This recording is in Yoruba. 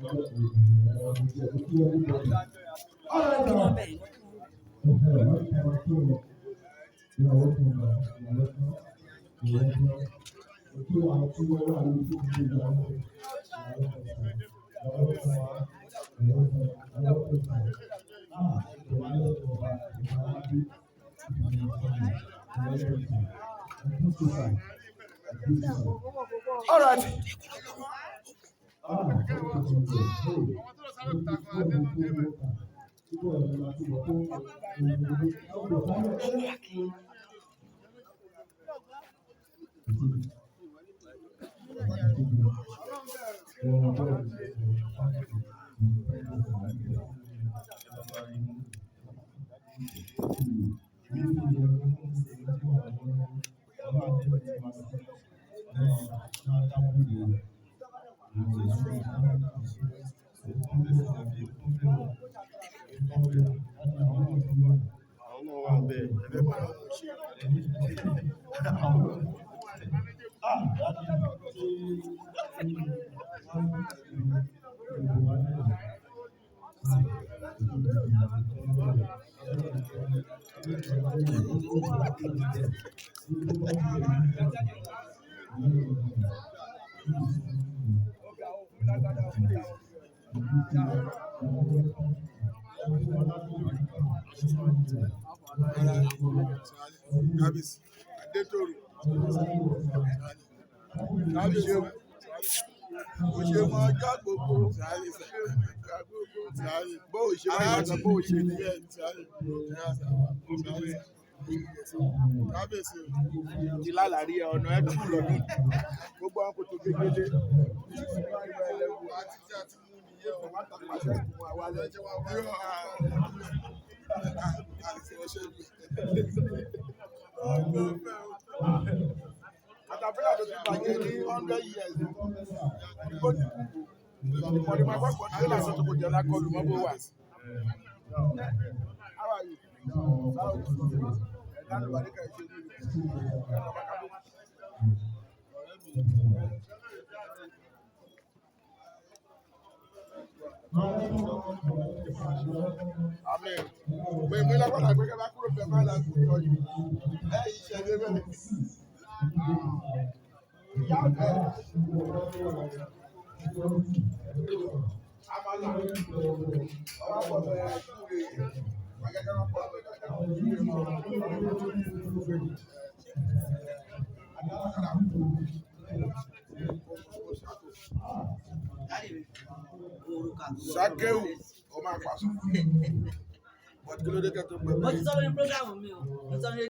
All right, now. All right. Àwọn náà wà bẹ́ẹ̀ ẹgbẹ́ bá wọn ṣe. Kábíyèsí Adétòrò. Kábíyèsí o ṣe mọ ọjọ́ gbogbo. Bó o ṣe máa yàtọ̀ bó o ṣe nìyẹn. Kábíyèsí Ti lálàrí ọ̀nà ẹ̀ tún lọ́dún gbogbo àwọn kòtò kékeré. Àti tí a ti mú nìyẹn o. Irọ́ Katapila tó ti bàjẹ́ ní 100 years ó ti kú. Ìmọ̀lẹ́ máa gbọ́ pọ̀ nílà tó kò jẹ́ lákọlù mọ́ bó wà. How are you? Báwo ni? Ẹ̀dá ló wà ní ká ìṣe ní ìlú. Amen. Pé lápàdà pé kẹ́ bá kúrò bẹ́ẹ̀ má láti tọ́jú. Ẹ yìí ṣe dé bẹ́ẹ̀. Ìyá bẹ́ẹ̀. Àmàlà. Ọwọ́ pọ̀ bẹ́ẹ̀ kúre. Wákẹ́kẹ́ wọn pọ̀ bẹ́ẹ̀ dáadáa. Sákéwù, ó máa pàṣẹ. But kí ló dé kẹ́ tó pẹ́ Mo ti sọ lórí program mi o, mo ti sọ lórí.